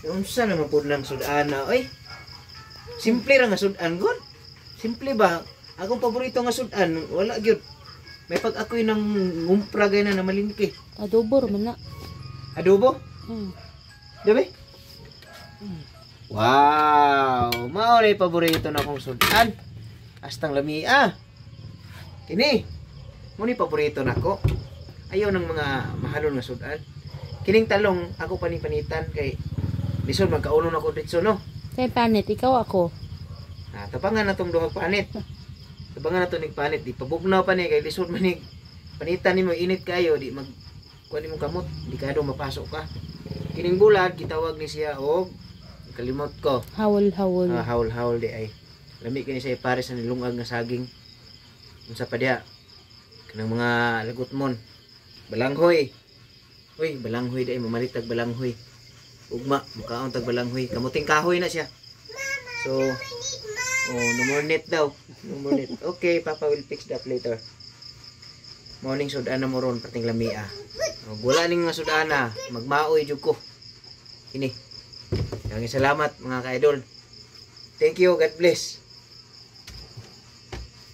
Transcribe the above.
Unsa naman pud nang sudana oy? Simple ra nga sudan gud. Simple ba? Akong paborito nga sudan, wala gyud. May pag ako'y nang ngumpra gay na namalingki. Adobo man na. Adobo? Hmm. Dabi? Wow! Mao ray paborito na akong sudan. Astang lami ah. Kini. Mo ni paborito nako. Ayaw ng mga mahalon nga sudan. Kining talong ako panipanitan kay lisod magkaunon ako ditso, no. Kay panit, ikaw ako. Ah, tabangan na tong duhag panit. Tabangan na to nig panit, di pabugnaw pa ni kay lisod man nig panitan nimo, init kayo, di mag kuan nimo kamot, di ka daw mapasok ka. Kining bulad gitawag ni siya og, kalimot ko. Hawol-hawol. Ah, hawl-hawl di ay. Lami kini siya pares sa nilungag nga saging. Unsa pa diya? Kanang mga lagutmon. Balanghoy. Uy, balanghoy di ay, mamalit tag balanghoy. Ugma, mukaon tag balanghoy. Kamuting kahoy na siya. So, oh, no more net daw. No more net. Okay, Papa will fix that later. Morning sudana mo ron, pating lamia. Og wala ning nga sudana, magmaoy jud ko. Kini. Maraming salamat, mga ka-idol. Thank you, God bless.